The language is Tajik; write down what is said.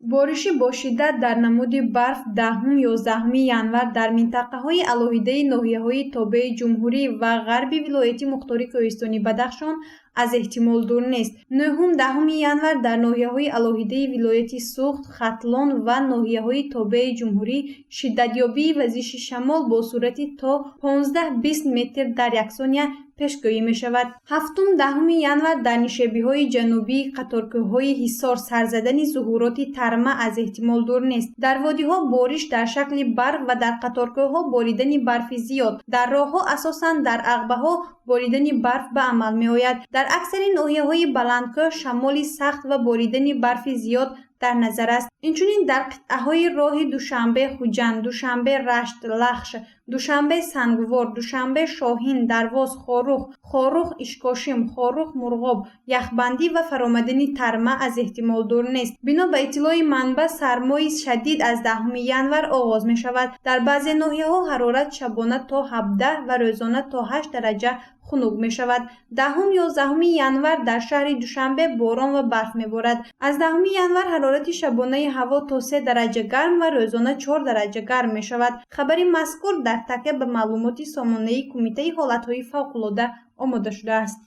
Бориши бошиддат дар намуди барф 10-11 январ дар минтақаҳои алоҳидаи ноҳияҳои тобеи ҷумҳурӣ ва ғарби Вилояти Мухтори Кӯҳистони Бадахшон аз эҳтимол дур нест. 9-10 январ дар ноҳияҳои алоҳидаи вилояти Суғд, Хатлон ва ноҳияҳои тобеи ҷумҳурӣ шиддатёбии вазиши шамол бо суръати то 15-20 метр дар як сония пешгӯӣ мешавад. 7-10 январ дар нишебиҳои ҷанубии қаторкӯҳҳои Ҳисор сар задани зуҳуроти тарма аз эҳтимол дур нест. Дар водиҳо бориш дар шакли барф ва дар қаторкӯҳҳо боридани барфи зиёд, дар роҳҳо, асосан дар ағбаҳо, боридани барф ба амал меояд. Дар аксари ноҳияҳои баландкӯҳ шамоли сахт ва боридани барфи зиёд дар назар аст. Инчунин дар қитъаҳои роҳи Душанбе Хуҷанд, Душанбе Рашт Лахш, Душанбе Сангвор, Душанбе Шоҳин, Дарвоз Хоруғ, Хоруғ Ишкошим, Хоруғ Мурғоб яхбандӣ ва фаромадани тарма аз эҳтимол дур нест. Бино ба иттилои манбаъ, сармои шадид аз 10 январ оғоз мешавад. Дар баъзе ноҳияҳо ҳарорат шабона то 17 ва рӯзона то 8 дараҷа хунук мешавад. 10-11 январ дар шаҳри Душанбе борон ва барф меборад. Аз 10 январ ҳарорати шабонаи ҳаво то 3 дараҷа гарм ва рӯзона 4 дараҷа гарм мешавад. Хабари мазкур дар такя ба маълумоти сомонаи Кумитаи ҳолатҳои фавқулода омода шудааст.